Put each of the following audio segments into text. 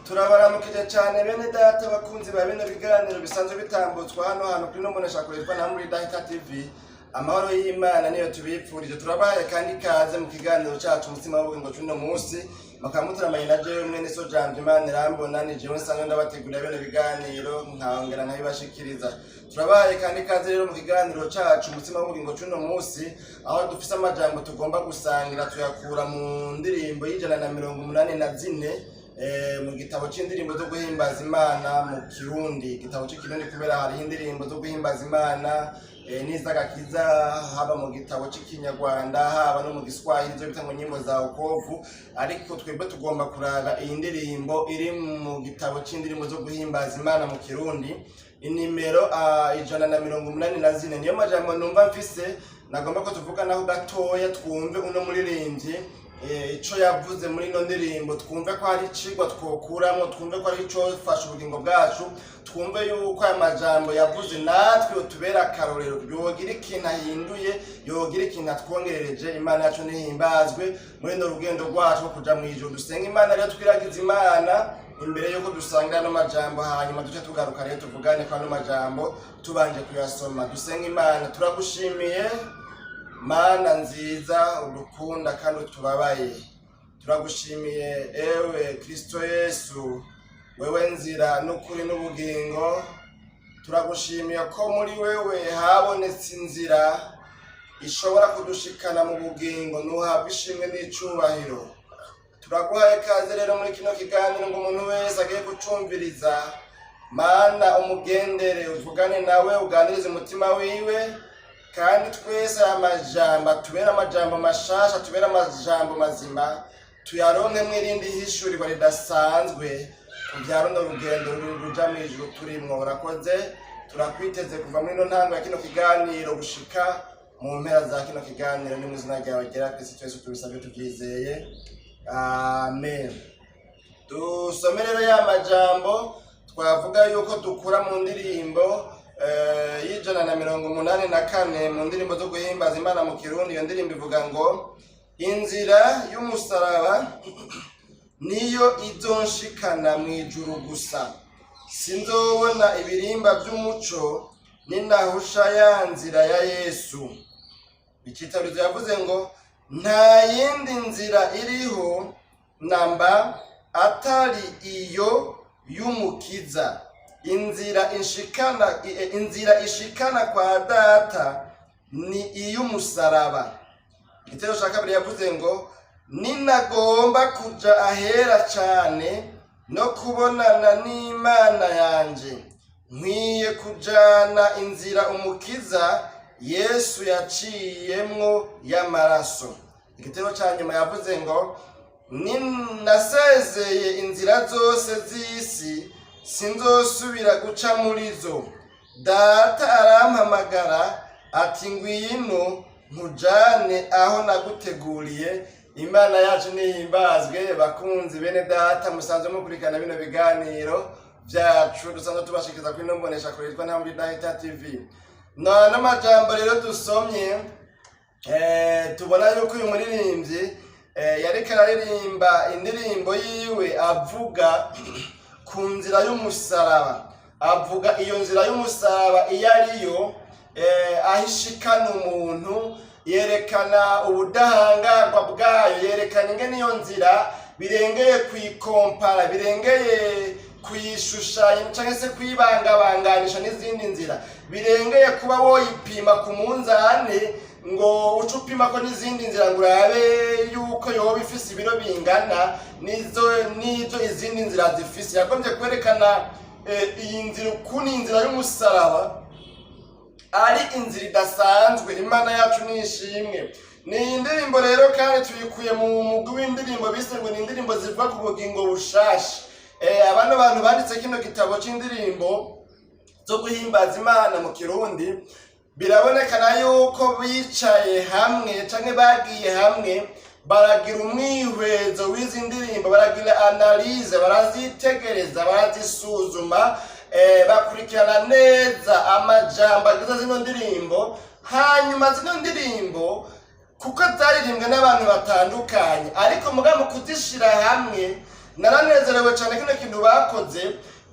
Turabaramukije cyane bene data bakunzi ba bino biganiro bisanzwe bitambutswa hano hantu kuri no mboneshakure yitwa Ntamuri Dahita TV. Amahoro y'Imana niyo tubipfurije. Turabahaye kandi ikaze mu kiganiro cyacu Umutsima w'Ubugingo cy'uno munsi. Mukaba muturamanye na jewe mwene so Jambo Imana irambona. Ni jewe nsanzwe ndabategurira bino biganiro, nkongera nkabibashikiriza. Turabahaye kandi ikaze rero mu kiganiro cyacu Umutsima w'Ubugingo cy'uno munsi, aho dufise amajambo tugomba gusangira. Tuyakura mu ndirimbo y'184 mu gitabo c'indirimbo zo guhimbaza Imana mu Kirundi. Igitabo c'Ikirundi, kubera hariho indirimbo zo guhimbaza Imana n'iz'agakiza, haba mu gitabo c'ikinyarwanda, haba no mu Giswahili, izo bita ngo nyimbo za wokovu. Ariko twebwe tugomba kuraba iyi ndirimbo iri mu gitabo c'indirimbo zo guhimbaza Imana mu Kirundi, inimero 184. Niyo majambo numva mfise nagomba ko tuvuganaho gatoya, twumve uno muririmbyi ico yavuze muri ino ndirimbo, twumve ko hari icigwa twokuramo, twumve ko hari ico fasha ubugingo bwacu, twumve yuko aya majambo yavuze natwe yotubera akarorero, yogira ikintu ahinduye, yogira ikintu atwongerereje. Imana yacu nihimbazwe muri ino rugendo rwacu rwo kuja mw'ijuru. Dusenga Imana rero, twiragiza Imana imbere yuko dusangira ano majambo, hanyuma duce tugaruka rero tuvugane ko ano majambo tubanje kuyasoma. Dusenga Imana. Turagushimiye Mana nziza udukunda kandi utubabaye. Turagushimiye ewe Kristo Yesu, wewe nzira n'ukuri n'ubugingo. Turagushimiye ko muri wewe habonetse inzira ishobora kudushikana mu bugingo. Ntuhabwe ishimwe n'icubahiro. Turaguhaye ikaze rero muri kino kiganiro, ngo umuntu wese agiye gucumviriza, Mana, umugendere, uvugane nawe, uganirize umutima wiwe, kandi twese aya majambo atubere amajambo mashasha, atubere amajambo mazima, tuyaronkemwo irindi hishurirwa ridasanzwe ku bya runo rugendo ruja mw'ijuru turimwo. Urakoze, turakwiteze kuva muri ino ntango ya kino kiganiro gushika mu mpera za kino kiganiro. Ni mu izina ryawe ryera Kristo twese tubisabye tubyizeye, amen. Dusome rero ya majambo twavuga yuko dukura mu ndirimbo y'184 mu ndirimbo zo guhimbaza Imana mu Kirundi. Iyo ndirimbo ivuga ngo: "Inzira y'umusaraba niyo izonshikana mu ijuru gusa, sinzobona ibirimba by'umuco ninahusha ya nzira ya Yesu." Icitarizo yavuze ngo: "Nta yindi nzira iriho namba atari iyo y'Umukiza, inzira ishikana kwa Data ni iy'umusaraba." Igitero cya kabiri yavuze ngo: "Ninagomba kuja ahera cane no kubonana n'Imana yanje, nkwiye kujana inzira Umukiza Yesu yaciyemwo y'amaraso." Igitero cya nyuma yavuze ngo: "Nasezeye inzira zose z'isi, sinzosubira guca muri zo. Data arampamagara ati: 'Ngwino nkujane aho naguteguriye.'" Imana yacu nihimbazwe. Bakunzi bene data musanzwe mukurikirana bino biganiro byacu dusanzwe tubashikiriza kuri ino mboneshakure yitwa Ntambwe Idahita TV, n'amajambo rero dusomye, tubona yuko uyu muririmbyi yariko araririmba indirimbo yiwe avuga ku nzira y'umusaraba, avuga iyo nzira y'umusaraba iyo ariyo, aho ishikana umuntu, yerekana ubudahangarwa bwayo, yerekana ingene iyo nzira birengeye kuyikompara, birengeye kuyishushanya cyangwa se kuyibangabanganisha n'izindi nzira, birengeye kuba woyipima ku munzane ngo uce upima ko n'izindi nzira, ngo urabe yuko yoba ifise ibiro bingana n'izo n'ibyo izindi nzira zifise. Yagombye kwerekana iyi nzira ukuntu inzira y'umusaraba ari inzira idasanzwe. Imana yacu ni ishimwe. Ni indirimbo rero kandi tuyikuye mu mugwi w'indirimbo bise ngo ni indirimbo zivuga ku bugingo bushasha. Abano bantu banditse kino gitabo c'indirimbo zo guhimbaza Imana mu Kirundi, birabonekana yuko bicaye hamwe canke bagiye hamwe, baragira umwihwezo w'izi ndirimbo, baragira analyse, barazitegereza, barazisuzuma, bakurikirana neza amajambo agize zino ndirimbo. Hanyuma zino ndirimbo, kuko zaririmbwe n'abantu batandukanye, ariko muga mu kuzishira hamwe Naranezerewe cyane kino kintu bakoze.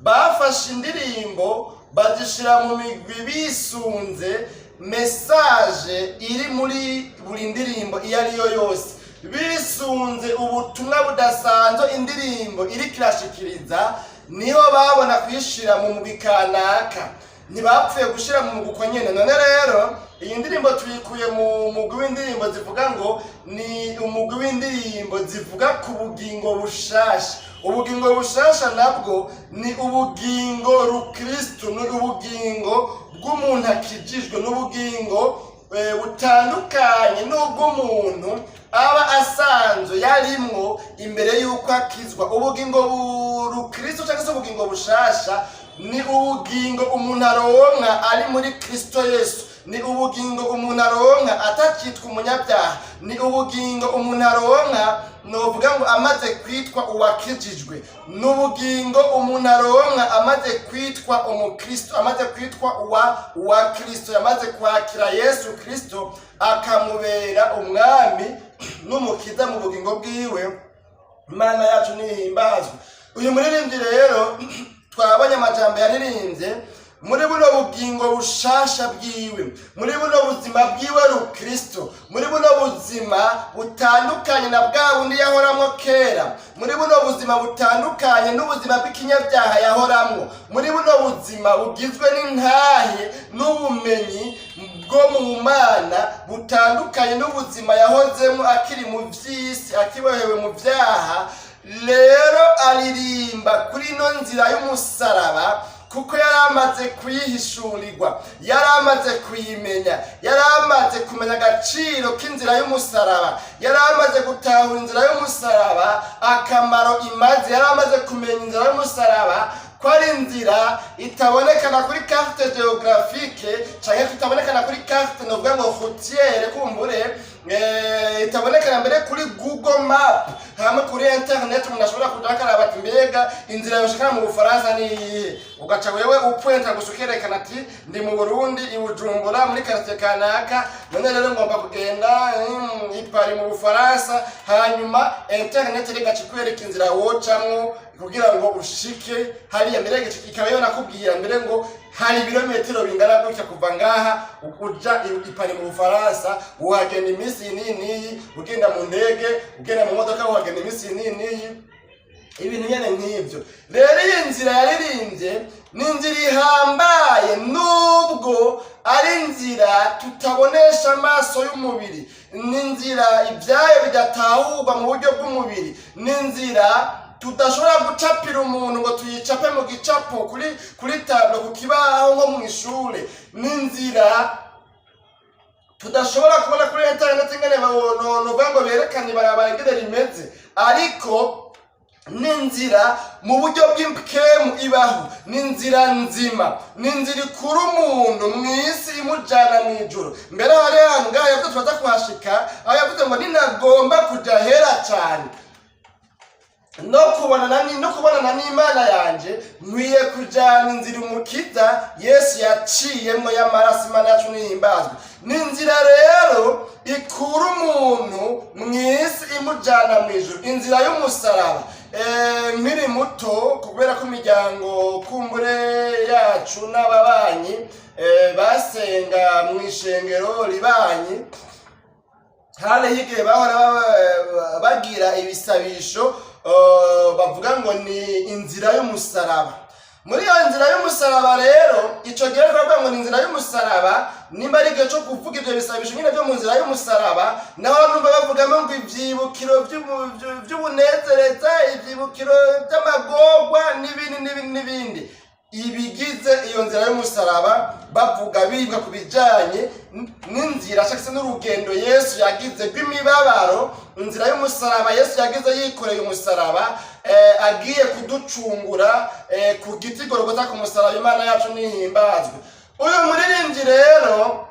Bafashe indirimbo bazishyira mu migwi bisunze message iri muri buri ndirimbo iyo ari yo yose, bisunze ubutumwa budasanzwe indirimbo iri kirashikiriza, niho babona kuyishira mu mugwi kanaka. Ntibapfuye gushyira mu mugwi uko nyene. None rero iyi ndirimbo tuyikuye mu mugwi w'indirimbo zivuga ngo ni umugwi w'indirimbo zivuga ku bugingo bushasha. Ubugingo bushasha nabwo ni ubugingo rukristu, ni ubugingo bw'umuntu akijijwe, n'ubugingo butandukanye n'ubw'umuntu aba asanzwe yarimwo imbere y'uko akizwa. Ubugingo rukristo cyangwa se ubugingo bushasha ni ubugingo umuntu aronka ari muri Kristo Yesu, ni ubugingo umuntu aronka atakitwa umunyabyaha, ni ubugingo umuntu aronka novuga ngo amaze kwitwa uwakijijwe, ni ubugingo umuntu aronka amaze kwitwa umukristo, amaze kwitwa uwa Kristo, yamaze kwakira Yesu Kristo akamubera umwami n'umukiza mu bugingo bwiwe. Imana yacu nihimbazwe. Uyu muririmbyi rero twabonye amajambo yaririmbye muri buno bugingo bushasha bwiwe, muri buno buzima bwiwe rukristo, muri buno buzima butandukanye na bwa bundi yahoramwo kera, muri buno buzima butandukanye n'ubuzima bw'ikinyabyaha yahoramwo, muri buno buzima bugizwe n'intahe n'ubumenyi bwo mu Mana, butandukanye n'ubuzima yahozemo akiri mu vy'isi, akibohewe mu vyaha. Rero aririmba kuri ino nzira y'umusaraba kuko yari amaze kuyihishurirwa, yari amaze kuyimenya, yari amaze kumenya agaciro k'inzira y'umusaraba, yari amaze gutahura inzira y'umusaraba akamaro imaze, yari amaze kumenya inzira y'umusaraba ko ari inzira itabonekana kuri carte géographique canke itabonekana kuri carte novuga ngo routière, kumbure itabonekana mbere kuri Google Map, hamwe kuri internet umuntu ashobora kuja akaraba ati: "Mbega inzira yoshikana mu Bufaransa ni iyihe?" Ugaca wewe upointa gusa ukerekana ati: "Ndi mu Burundi, i Bujumbura, muri quartier kanaka, none rero ngomba kugenda i Paris mu Bufaransa." Hanyuma internet igaca ikwereka inzira wocamwo kugira ngo ushike hariya, mbere ikaba yo nakubwira mbere ngo hari ibirometero bingana gutya kuva ngaha uja i Paris mu Bufaransa, uhagenda iminsi iyi n'iyi n'iyi, ugenda mu ndege, ugenda mu modoka, uhagenda iminsi iyi n'iyi n'iyi, ibintu nyene nk'ivyo. Rero iyi nzira yaririmbye ni inzira ihambaye, nubwo ari inzira tutabonesha amaso y'umubiri, ni inzira ibyayo bidatahurwa mu buryo bw'umubiri, ni inzira tudashobora gucapira umuntu ngo tuyicape mu gicapo kuri tableau, ku kibaho nko mu ishure, ni inzira tudashobora kubona kuri internet ingene novuga ngo berekane ibarabara ingene rimeze, ariko ni inzira mu buryo bw'impwemu ibaho, ni inzira nzima, ni inzira ikura umuntu mu isi imujana mu ijuru. Mbere hari ahantu ngaho yavuze, turaza kuhashika, aho yavuze ngo: "Ninagomba kuja hera cane no kubonana n'Imana yanje, nkwiye kujana inzira umukiza Yesu yaciyemwo y'amaraso." Imana yacu nihimbazwe. Ni inzira rero ikura umuntu mu isi imujana mu ijuru, inzira y'umusaraba. Nkiri muto, kubera ko imiryango kumbure yacu n'ababanyi basenga mu ishengero ribanyi, hariho igihe bahora bagira ibisabisho bavuga ngo ni inzira y'umusaraba. Muri iyo nzira y'umusaraba rero, ico gihe turavuga ngo ni inzira y'umusaraba, nimba ari igihe co kuvuga ivyo bisabisho nyine vyo mu nzira y'umusaraba, naho numva bavugamo ngo ivyibukiro vy'ubunezereza, ivyibukiro vy'amagorwa, n'ibindi n'ibindi n'ibindi ibigize iyo nzira y'umusaraba, bavuga bibuka ku bijanye n'inzira cyangwa se n'urugendo Yesu yagize rw'imibabaro, inzira y'umusaraba Yesu yagize yikoreye umusaraba, agiye kuducungura ku giti Gorogota ku musaraba. Imana yacu nihimbazwe. Uyu muririmbyi rero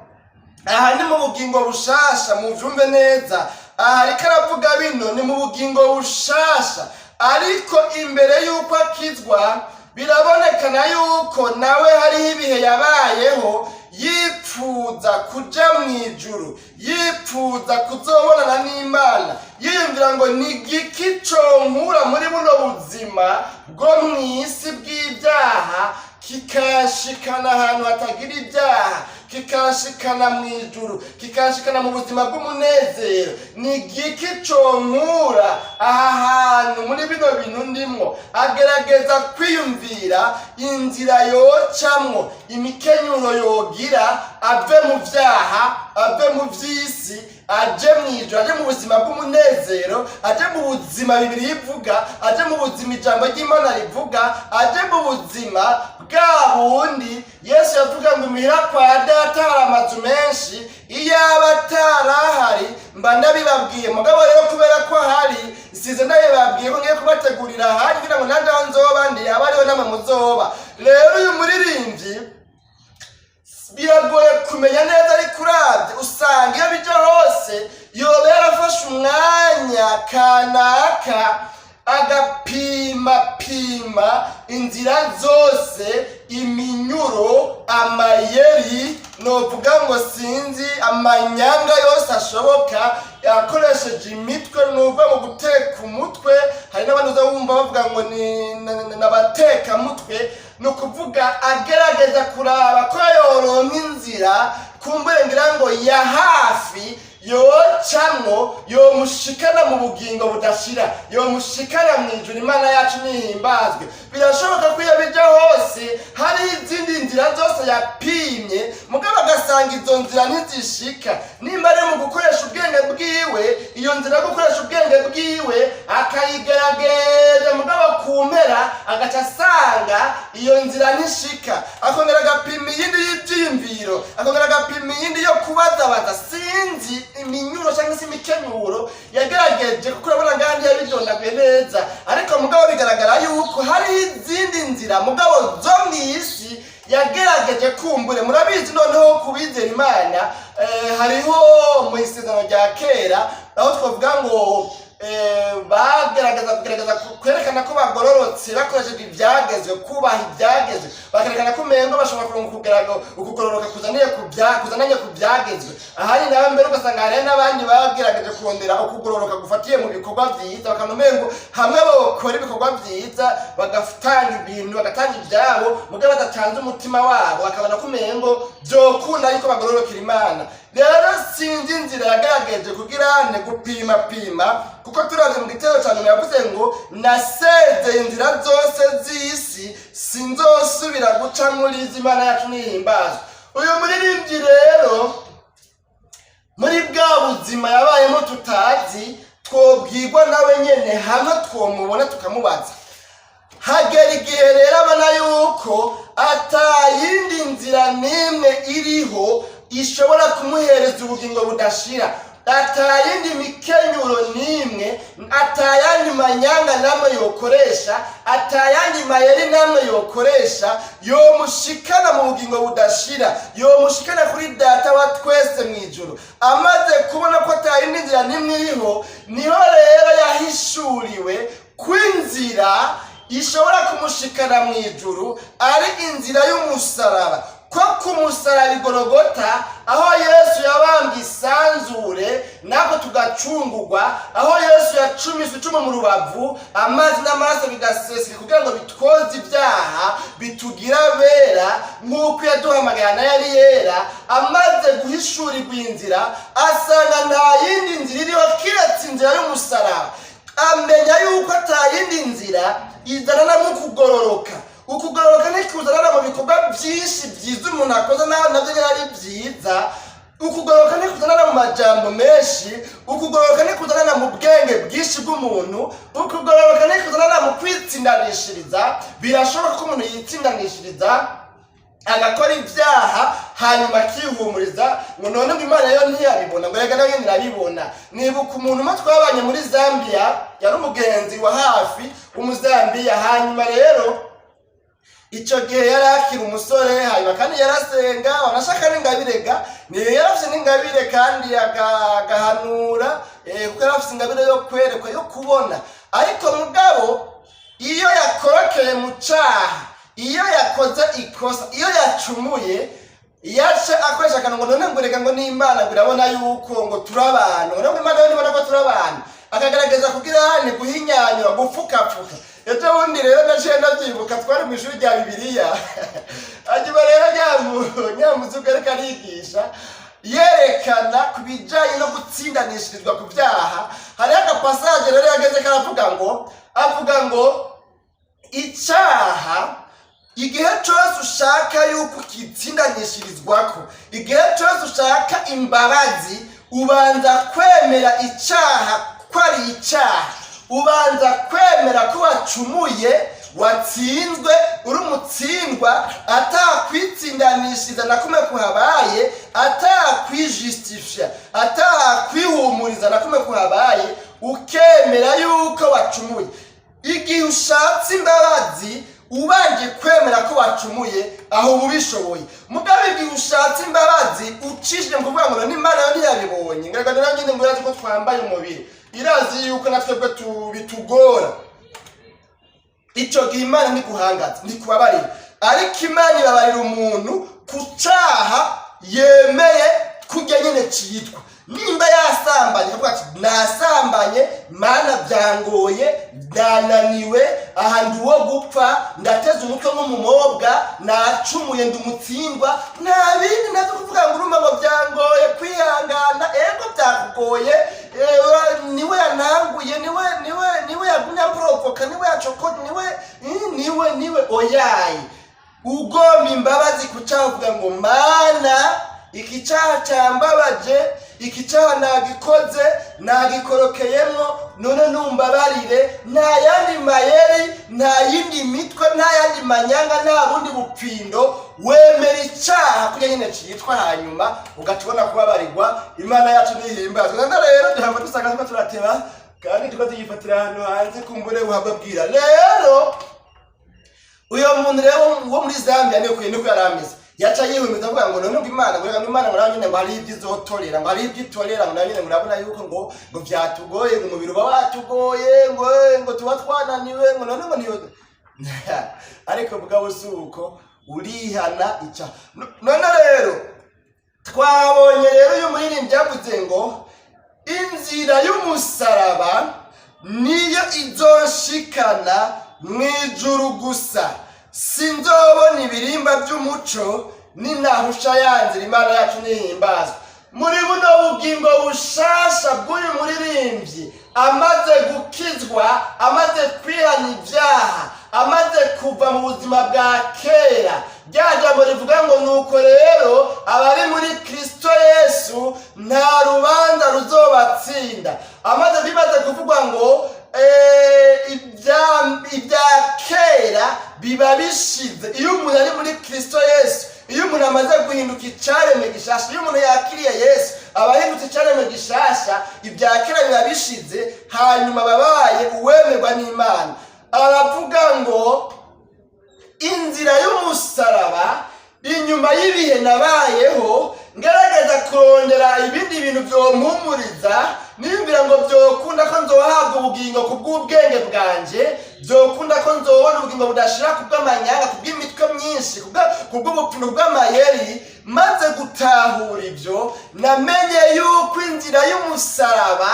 aha ni mu bugingo bushasha, muvyumve neza. Aha ariko aravuga bino ni mu bugingo bushasha, ariko imbere y'uko akizwa birabonekana yuko nawe hariho ibihe yabayeho yipfuza kuja mu ijuru, yipfuza kuzobonana n'Imana. Yiyumvira ngo ni igiki conkura muri buno buzima bwo mw'isi bw'ibyaha, kikashikana ahantu hatagira ibyaha, kikashikana mu ijuru, kikashikana mu buzima bw'umunezero? Ni igiki conkura aha hantu muri bino bintu ndimwo? Agerageza kwiyumvira inzira yocamwo, imikenyuro yogira ave mu vyaha, ave mu vy'isi, aje mu ijuru, aje mu buzima bw'umunezero, aje mu buzima Bibiliya ivuga, aje mu buzima ijambo ry'Imana rivuga, aje mu buzima bwa bundi Yesu yavuga ngo: "Imuhira kwa Data hari amazu menshi, iyaba atarahari mba ndabibabwiye. Mugabo rero kubera ko ahari, nsize ndabibabwiye ko ngiye kubategurira ahari, kugira ngo nanjye aho nzoba ndi abe ariho namwe muzoba." Rero uyu muririmbyi biragoye kumenya neza, ariko urabye usanga iyo bijya hose yoba yarafashe umwanya kanaka agapima pima inzira zose, iminyuro, amayeri, novuga ngo sinzi, amanyanga yose ashoboka yakoresheje imitwe, nuva mu guteka umutwe. Hari n'abandi uza wumva bavuga ngo ni n'abatekamutwe. Ni ukuvuga agerageza kuraba ko yoronka inzira kumbure ngira ngo ya hafi yocamwo, yomushikana mu bugingo budashira, yomushikana mu ijuru. Imana yacu nihimbazwe. Birashoboka ko iyo bija hose hari izindi nzira zose yapimye, mugabo agasanga izo nzira ntizishika. Nimba ari mu gukoresha ubwenge bwiwe, iyo nzira yo gukoresha ubwenge bwiwe akayigerageza, mugabo ku mpera agaca asanga iyo nzira ntishika. Akongera agapima iyindi y'ibyiyumviro, akongera agapima iyindi yo kubazabaza, sinzi iminyuro cyangwa se imikenyuro yagerageje, kuko urabona ngaha ntiyabidondaguye neza. Ariko mugabo bigaragara yuko hari izindi nzira mugabo zo mu isi yagerageje. Kumbure murabizi, noneho kubizera Imana, hariho mu Isezerano rya Kera aho twavuga ngo bagerageza kugerageza kwerekana ko bagororotse bakoresheje ibyagezwe, kubaha ibyagezwe, bakerekana ko umengo bashobora kuronka ukugororoka kuzaniye ku kuzananye ku byagezwe. Ahari nawe mbere ugasanga hariho n'abandi bagerageje kurondera ukugororoka gufatiye mu bikorwa byiza, bakabona umengo hamwe bokora ibikorwa byiza, bagatanga ibintu, bagatanga ibyabo, mugabo badatanze umutima wabo, bakabona ko umengo byokunda yuko bagororokera Imana. Rero sinzi inzira yagerageje kugira ne gupima pima, kuko turavye mu gitero ca nyuma yavuze ngo: "Nasezeye inzira zose z'isi, sinzosubira guca muri izi." Imana yacu nihimbazwe. Uyu muririmbyi rero muri bwa buzima yabayemo tutazi, twobwirwa nawe nyene hamwe twomubona tukamubaza. Hagera igihe rero abona yuko atayindi nzira n'imwe iriho ishobora kumuhereza ubugingo budashira, atayindi mikenyuro n'imwe, atayandi manyanga namwe yokoresha, atayandi mayeri namwe yokoresha yomushikana mu bugingo budashira, yomushikana kuri Data wa twese mu ijuru. Amaze kubona ko atayindi nzira n'imwe iriho, niho rero yahishuriwe kw'inzira ishobora kumushikana mu ijuru ari inzira y'umusaraba, ko ku musaraba Igorogota, aho Yesu yabambwe isanzure natwe tugacungurwa, aho Yesu yacumiswe icumu mu rubavu, amazi n'amaraso bigaseseka kugira ngo bitwoze ibyaha, bitugira bera nk'uko yaduhamagaye nayo ari yera. Amaze guhishurirwa inzira, asanga nta yindi nzira iriho kiretse inzira y'umusaraba. Amenya yuko atayindi nzira izanana mu kugororoka. Ukugororoka ntikuzanana mu bikorwa byinshi byiza umuntu akoze, naho nabyo nyine ari byiza. Ukugororoka ntikuzanana mu majambo menshi. Ukugororoka ntikuzanana mu bwenge bwinshi bw'umuntu. Ukugororoka ntikuzanana mu kwitsindanishiriza. Birashoboka ko umuntu yitsindanishiriza agakora ibyaha, hanyuma akihumuriza ngo none ngo Imana yo ntiyabibona, ngo reka nayo nyine irabibona. Nibuka umuntu umwe twabanye muri Zambia, yari umugenzi wa hafi w'Umuzambiya. Hanyuma rero icyo gihe yari akiri umusore, hanyuma kandi yarasenga, wanashaka n'ingabire ga niyo yari afite n'ingabire, kandi agahanura, kuko yari afite ingabire yo kwerekwa, yo kubona. Ariko mugabo iyo yakorokeye mu cyaha, iyo yakoze ikosa, iyo yacumuye, yaca akoresha akantu ngo none ngo reka ngo n'Imana ngo irabona yuko ngo turi abantu, ngo none Imana yo ntibona ko turi abantu. Akagerageza kugira hane guhinyanyura, gupfukapfuka. Ejo bundi rero naciye ndavyibuka, twari mu ishuri rya Bibiliya. Hanyuma rero nyamuzugu ariko arigisha, yerekana ku bijanye no gutsindanishirizwa ku vyaha. Hariho agapassage rero yageze karavuga ngo, avuga ngo icaha, igihe cyose ushaka yuko ukitsindanishirizwako, igihe cyose ushaka imbabazi, ubanza kwemera icaha ko ari icaha, ubanza kwemera ko wacumuye, watsinzwe, uri umutsindwa, atakwitsindanishiriza na kumwe kuhabaye, atakwijustifia, atakwihumuriza na kumwe kuhabaye, ukemera yuko wacumuye. Igihe ushatse imbabazi ubanje kwemera ko wacumuye, aho uba ubishoboye. Mugabo igihe ushatse imbabazi ucishije mu kuvuga ngo n'Imana yo ntiyabibonye, ngaragara nayo nyine ngo irazi ko twambaye umubiri, irazi yuko na twebwe bitugora, icyo gihe Imana ntiguhangaza, ntikubabarira. Ariko Imana ibabarira umuntu ku caha yemeye kurya nyine citwa. Nimba yasambanye, akavuga ati: "Nasambanye, Mana, byangoye, byananiwe, aha ndi uwo gupfa, ndateze umutwe nk'umumobwa, nacumuye, ndi umutsindwa." Nta bindi nabyo kuvuga ngo urumva ngo byangoye kwihangana. Ego, byakugoye. Niwe yananguye, niwe yagumye amprovoka, niwe yacoko, niwe niwe niwe. Oyaye, ugomba imbabazi ku cyaha, uvuga ngo: "Mana, iki cyaha cyambabaje, iki cyaha nagikoze, nagikorokeyemo, none numbabarire." Nta yandi mayeri, nta yindi mitwe, nta yandi manyanga, nta bundi bupfindo. Wemera icyaha kugira nyine cyitwa, hanyuma ugaca ubona kubabarirwa. Imana yacu nihimbazwe. None rero duhava dusanga turiko turateba, kandi turiko tuyifatira ahantu hanze. Kumbure buhabwa bwira. Rero uyo muntu rero wo muri Zambia niko yari ameze. Yaca yihumeza avuga ngo none ngo Imana, ngo reka ngo Imana, ngo nayo nyine ngo hari ibyo izotorera, ngo hari ibyo itorera, ngo nayo nyine ngo urabona yuko ngo vyatugoye, ngo umubiri uba watugoye, ngo tuba twananiwe, ngo none ngo niyo. Ariko bugabo si uko, urihana ica. None rero twabonye rero uyu muririmbyi yavuze ngo inzira y'umusaraba niyo izonshikana mu ijuru gusa, sinzobona ibirimba by'umuco ninahusha ya nzira. Imana yacu nihimbazwa. Muri buno bugingo bushasha bw'uyu muririmbyi, amaze gukizwa, amaze kwihana ibyaha, amaze kuva mu buzima bwa kera, rya jambo rivuga ngo: "Nuko rero abari muri Kristo Yesu nta rubanza ruzobatsinda." Amaze bimaze kuvugwa ngo ibya kera biba bishize. Iyo umuntu ari muri Kristo Yesu, iyo umuntu amaze guhinduka icaremwe gishasha, iyo umuntu yakiriye Yesu, aba ahindutse icaremwe gishasha. Ibya kera biba bishize, hanyuma babaye uwemerwa n'Imana. Aravuga ngo inzira y'umusaraba, inyuma y'ibihe nabayeho ngerageza kurondera ibindi bintu byompumuriza, nimbwira ngo byokunda ko nzohabwa ubugingo ku bw'ubwenge bwanje, byokunda ko nzobona ubugingo budashira ku bw'amanyanga, ku bw'imitwe myinshi, ku bw'ubupfumu bw'amayeri. Maze gutahura ibyo, namenye yuko inzira y'umusaraba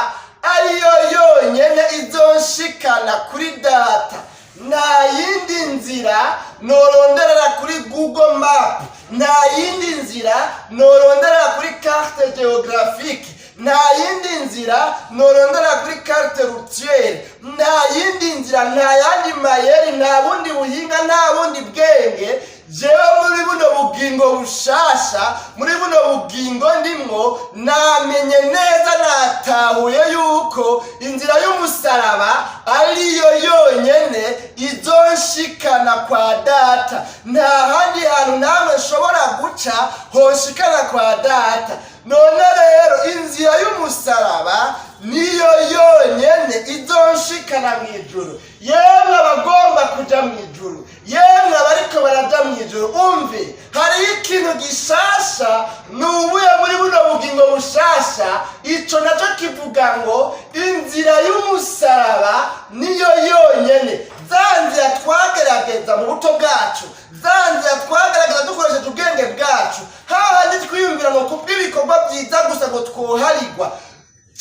ariyo yonyene izonshikana kuri Data. Nta yindi nzira noronderera kuri Google Map, nta yindi nzira noronderera kuri carte géographique, nta yindi nzira noronderera kuri carte routière, nta yindi nzira, nta yandi mayeri, nta bundi buhinga, nta bundi bwenge. Jewe muri buno bugingo bushasha, muri buno bugingo ndimwo, namenye neza, natahuye yuko inzira y'umusaraba ariyo yonyene izonshikana kwa Data. Nta handi hantu namwe nshobora guca honshikana kwa Data. None rero inzira y'umusaraba niyo yonyene izonshikana mu ijuru. Yemwe abagomba kuja mu ijuru, yemwe abariko baraja mu ijuru, umve, hariho ikintu gishasha nubuye muri buno bugingo bushasha. Ico naco kivuga ngo inzira y'umusaraba niyo yonyene. Za nzira twagerageza mu buto bwacu, za nzira twagerageza dukoresheje ubwenge bwacu, hahandi twiyumvira ngo kubw'ibikorwa byiza gusa ngo twoharigwa.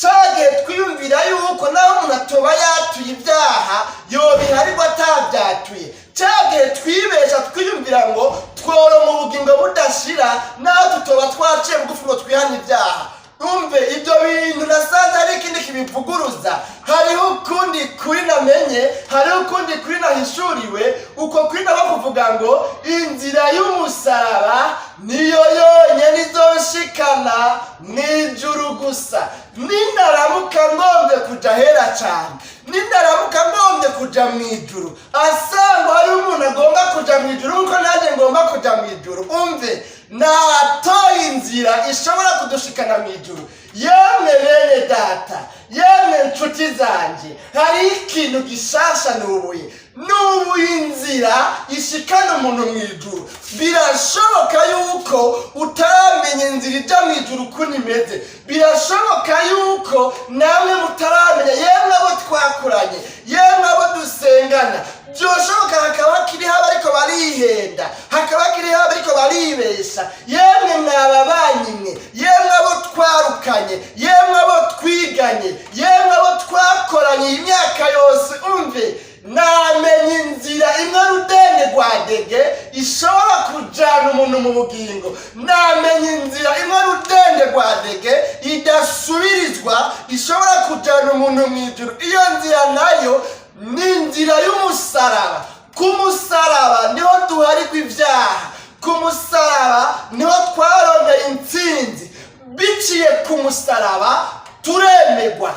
Cagihe twiyumvira yuko naho umuntu atoba yatuye ibyaha yobiharirwa atabyatuye, cagihe twibesha twiyumvira ngo tworonka ubugingo budashira naho tutoba twaciye bugufi ngo twihane ibyaha. Umve, ibyo bintu nasanze hari ikindi kibivuguruza. Hariho ukundi kuri namenye, hariho ukundi kuri nahishuriwe. Uko kuri nako kuvuga ngo inzira y'umusaraba niyo yonyine izonshikana mu ijuru gusa. Ninaramuka ngombye kuja hera cyane, ninaramuka ngombye kuja mu ijuru, asanga hariho umuntu agomba kuja mu ijuru nkuko nanjye ngomba kuja mu ijuru. Umve, natoye inzira ishobora kudushikana mu ijuru. Yemwe bene data, yemwe nshuti zanjye, hari ikintu gishasha nubuye. Nubuye inzira ishikana umuntu mu ijuru. Birashoboka yuko utaramenya inzira ijya mu ijuru ukuntu imeze. Birashoboka yuko namwe mutaramenya, yemwe abo twakuranye, yemwe abo dusengana. Byoshoboka hakaba hakiriho abariko barihenda, hakaba hakiriho abariko baribesha. Yemwe mwababanyi mwe, yemwe abo twarukanye, yemwe abo twiganye, yemwe abo twakoranye iyi myaka yose, umve, namenye inzira imwe rudende rwa dege ishobora kujana umuntu mu bugingo. Namenye inzira imwe rudende rwa dege idasubirizwa ishobora kujana umuntu mu ijuru. Iyo nzira nayo ni inzira y'umusaraba. Ku musaraba niho duharigwa ibyaha, ku musaraba niho twarondeye intsinzi. Biciye ku musaraba turemegwa.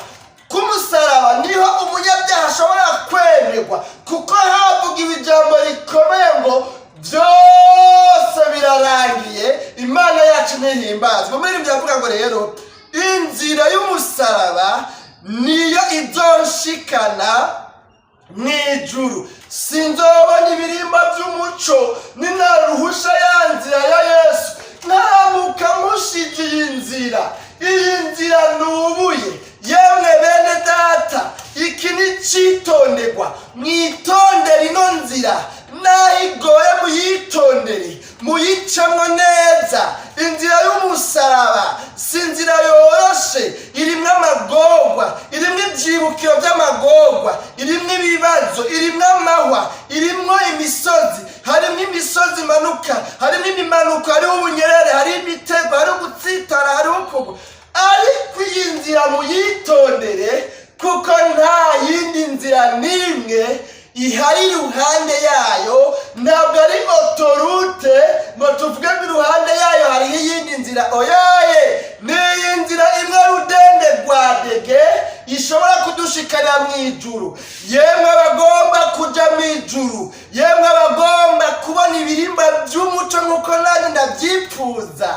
Ku musaraba niho umunyabyaha ashobora kwemerwa, kuko havugiwe ijambo rikomeye ngo byose birarangiye. Imana yacu ntihimbazwa. Umuririmbyi avuga ngo rero inzira y'umusaraba niyo izonshikana mu ijuru. Sinzobona ibirimba by'umuco ninaruhusha ya nzira ya Yesu. Naramuka mushije iyi nzira, iyi nzira nubuye. Yemwe bene data, iki ni cyitonderwa. Mwitondere ino nzira, naho igoye muyitondere, muyicamwo neza. Inzira y'umusaraba si inzira yoroshe. Irimwo amagorwa, irimwo ibyibukiro by'amagorwa, irimwo ibibazo, irimwo amahwa, irimwo imisozi. Harimwo imisozi imanuka, harimo imimanuko, hariho ubunyerere, hariho imitego, hariho gutsitara, hariho ukugwa. Ariko iyi nzira muyitondere, kuko nta yindi nzira n'imwe ihari iruhande yayo. Ntabwo ari autoroute ngo tuvuge ngo iruhande yayo hariho iyindi nzira. Oyaye, ni iyi nzira imwe rudende rwa dege ishobora kudushikana mu ijuru. Yemwe abagomba kuja mu ijuru, yemwe abagomba kubona ibirimba by'umuco nk'uko nanjye ndabyipfuza,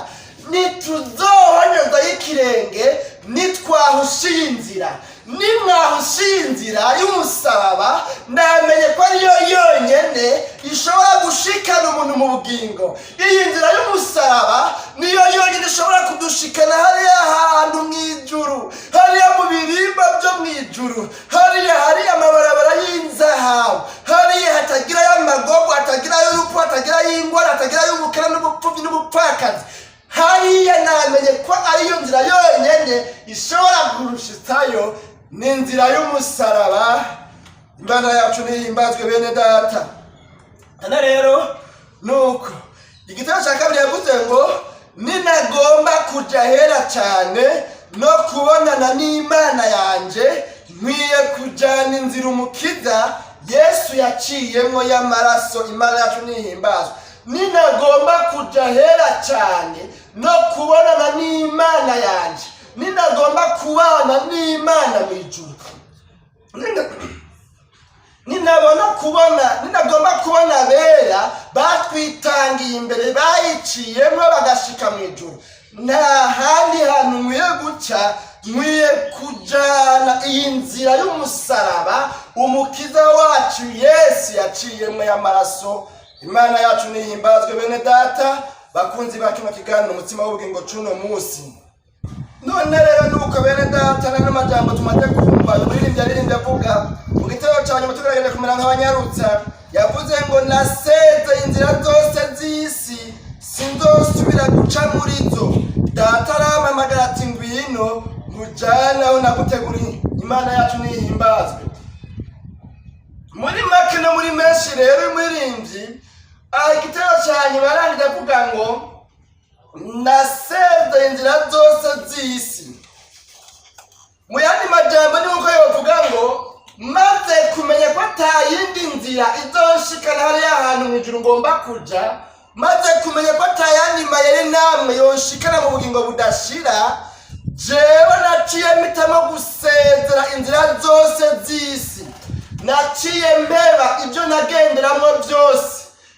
ntituzohonyozayo ikirenge nitwahushiye inzira. Nimwahushiye inzira y'umusaraba, namenye ko ariyo yonyene ishobora gushikana umuntu mu bugingo. Iyi nzira y'umusaraba niyo yonyine ishobora kudushikana hariya hantu mu ijuru, hariya mu birimba byo mu ijuru, hariya hari amabarabara y'inzahabu, hariya hatagirayo amagorwa, hatagirayo urupfu, hatagirayo ingwara, hatagirayo ubukene n'ubupfubyi n'ubupfakazi. Hariya namenye ko ariyo nzira yonyine ishobora kurushitsayo, ni inzira y'umusaraba. Imana yacu nihimbazwe, bene data. Hano rero nuko igitabo cya kabiri yavuze ngo ninagomba kuja hera cyane no kubonana n'Imana yanje, nkwiye kujana inzira Umukiza Yesu yaciyemo y'amaraso. Imana yacu nihimbazwe. Ninagomba kuja hera cyane no kubonana n'Imana yanje, ninagomba kubana n'Imana mu ijuru, ninabona kubona, ninagomba kubona abera batwitangiye imbere, bayiciyemo bagashika mu ijuru, nta handi hantu nkwiye guca. Nkwiye kujana iyi nzira y'umusaraba Umukiza wacu Yesu yaciyemo y'amaraso. Imana yacu nihimbazwe. Bene data, bakunzi bacu, mu kiganiro Umutsima w'Ubugingo cuno munsi, none rero nuko bene data, n'amajambo tumaze kumva umuririmbyi aririmbye avuga mu gitabo cya nyuma, tugerageza kumera nk'abanyarutsa, yavuze ngo nasezeye inzira zose z'isi, sinzosubira guca muri zo. Data arampamagara ati ngwino nkujyane aho. Imana yacu nihimbazwe. Muri make no muri menshi rero, umuririmbyi aha igitero cya nyuma yarangiye avuga ngo: "Nasezeye inzira zose z'isi." Mu yandi majambo ni nkuko yovuga ngo: "Maze kumenya ko ata yindi nzira izonshikana hariya hantu mu ijuru ngomba kuja, maze kumenya ko ata yandi mayeri namwe yonshikana mu bugingo budashira, jewe naciye mpitamo gusezera inzira zose z'isi. Naciye mpeba ibyo nagenderamo byose,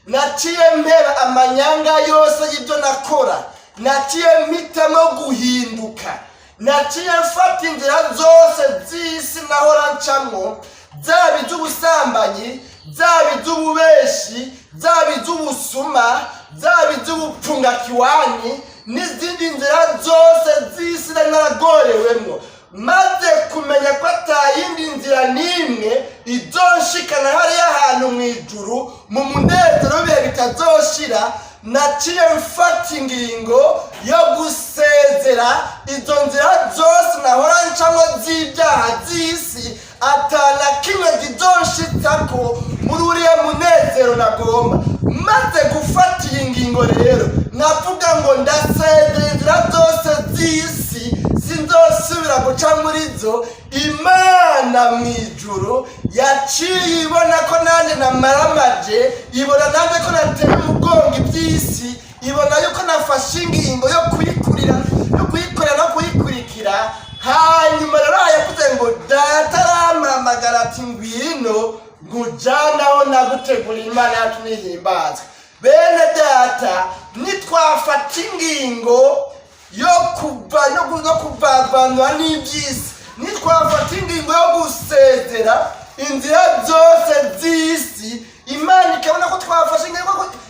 naciye mpeba amanyanga yose y'ibyo nakora, naciye mpitamo guhinduka, naciye mfata inzira zose z'isi nahora ncamwo, zaba iz'ubusambanyi, zaba iz'ububeshi, zaba iz'ubusuma, zaba iz'ubupfungakiwani n'izindi nzira zose z'isi nari naragorewemwo. Maze kumenya ko atayindi nzira n'imwe izonshikana hariya hantu mu ijuru mu munezero w'ibihe bitazoshira, naciye mfata ingingo yo gusezera izo nzira zose nahora ncamwo z'ibyaha z'isi, atana kimwe zizonshitsako muri uriya munezero nagomba. Maze gufata iyi ngingo rero, navuga ngo ndasezera inzira zose z'isi, sinzosubira guca muri zo. Imana mu ijuru yaciye ibona ko nanjye namaramaje, ibona nanjye ko nateye umugongo iby'isi, ibona yuko nafashe ingingo yo kuyikurira, yo kuyikorera no kuyikurikira. Hanyuma rero yavuze ngo: Data arampamagara ati: 'Ngwino nkujyane aho naguteguriye.' Imana yacu nihimbazwe. Bene data, nitwafata ingingo yo kuva no kuvavanura n'iby'isi, nitwafata ingingo yo gusezera inzira zose z'isi, Imana ikabona ko twafashe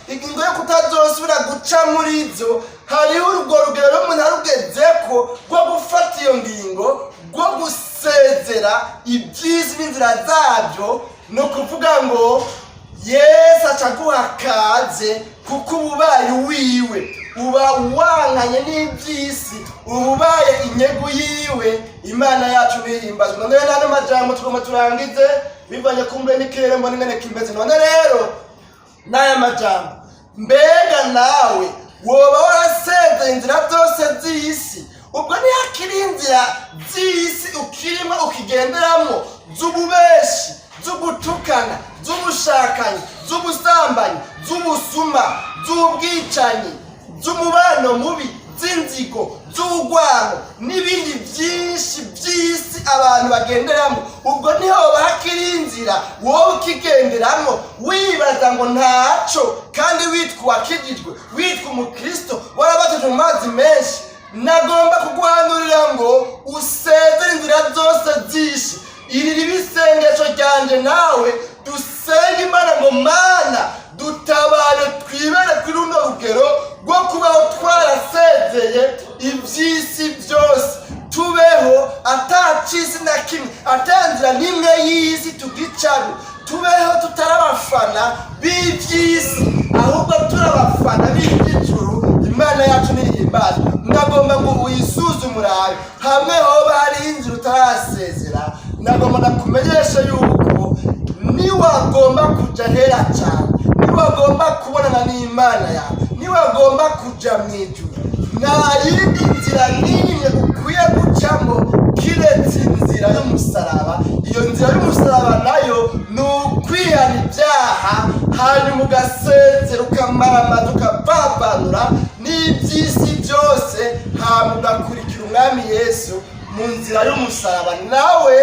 ingingo yo kutazosubira guca muri zo, hariho urwo rugero umuntu arugezeko rwo gufata iyo ngingo rwo gusezera iby'isi n'inzira zabyo, ni ukuvuga ngo Yesu aca aguha kaze, kuko uba ubaye uwiwe, uba wankanye n'iby'isi, uba ubaye inyegu yiwe. Imana yacu nihimbazwe. None rero n'ano majambo tugomba turangize, bivanye kumbe n'ikirere mbona ingene kimeze. None rero n'aya majambo, mbega nawe woba warasezeye inzira zose z'isi? Ubwo ntihakiri inzira z'isi ukirimo ukigenderamo, z'ububeshi, z'ugutukana, z'ubushakanyi, z'ubusambanyi, z'ubusuma, z'ubwicanyi, z'umubano mubi, z'inzigo, z'urwango n'ibindi byinshi by'isi abantu bagenderamo? Ubwo niho hakiri inzira wowe ukigenderamo, wibaza ngo ntaco, kandi witwa uwakijijwe, witwa umukristo, warabatijwe mu mazi menshi? Nagomba kuguhanurira ngo usezere inzira zose z'isi. Iri riba isengesho ryanje nawe, dusenge Imana ngo: "Mana, dutabare, twibere kuri runo rugero rwo kubaho twarasezeye iby'isi byose, tubeho atacisi na kimwe, atanzira n'imwe y'isi tugicamo, tubeho tutari abafana b'iby'isi, ahubwo turi abafana b'iby'ijuru." Imana yacu nihimbazwe. Ndagomba ngo uyisuzume, urabe hamwe hoba hariho inzira utarasezera. Nagomba ndakumenyesha yuko niwagomba kuja hera cyane, niwagomba kubonana n'Imana yawe, niwagomba kuja mu ijuru, nta yindi nzira n'imwe ukwiye gucamo kiretse inzira y'umusaraba. Iyo nzira y'umusaraba nayo ni ukwihana ibyaha, hanyuma ugasezera, ukamaramaza, ukavavanura n'iby'isi byose, hanyuma ugakurikira Umwami Yesu mu nzira y'umusaraba. Nawe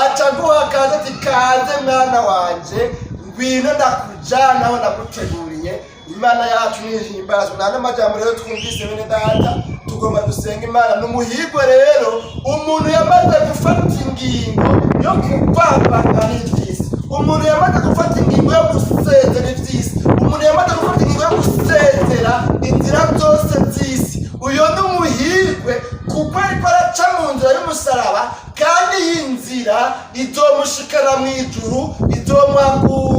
aca aguha akaze ati: "Kaze mwana wanje, ngwino ndakujana aho naguteguriye." Imana yacu nihimbazwe. Nta n'amajambo rero twumvise, bene data, tugomba dusenga Imana. Ni umuhigwe rero umuntu yamaze gufata ingingo yo kuvavanga n'iby'isi, umuntu yamaze gufata ingingo yo gusezera iby'isi, umuntu yamaze gufata ingingo yo gusezera inzira zose z'isi. Uyo ni umuhigwe, kuko ariko araca mu nzira y'umusaraba, kandi iyi nzira izomushikana mu ijuru, izomuha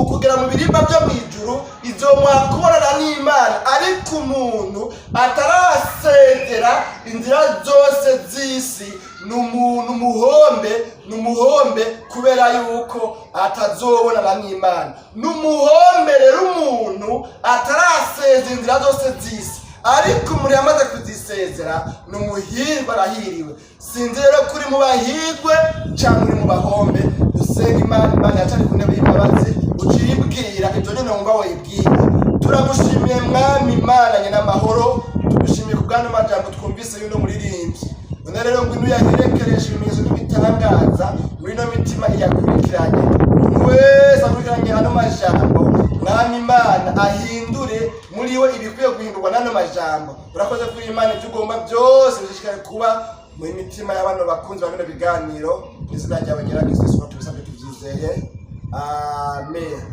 kugera mu birimba byo mu ijuru, izomuha kubonana n'Imana. Ariko umuntu atarasezera inzira zose z'isi ni umuntu umuhombe, ni umuhombe. yuko atazobonana n'Imana. N'umuhombe rero umuntu atarasezera inzira zose z'isi, ariko umuntu yamaze kuzisezera ni umuhirwe, arahiriwe. Sinzi rero kuri mu bahirwe cyangwa uri mu bahombe. Dusenga Imana. Imana yacari ku ntebe y'imbabazi, uciyibwira ibyo nyine wumva wayibwira. Turagushimiye, Mwami Imana nyina amahoro, tugushimiye ku bw'ano majambo twumvise y'uno muririmbyi. None rero ngwino uyaherekereshe ibimenyetso n'ibitangaza muri ino mitima iyakurikiranye. Umuntu wese akurikiranye ano majambo, Mwami Imana, ahindure muri we ibikwiye guhindurwa n'ano majambo. Urakoze kuri Imana, ibyo ugomba byose bishishikare kuba mu mitima y'abano bakunzi ba bino biganiro. Mu izina ryawe ryera Kristo Yesu tubisabye tubyizeye, amen.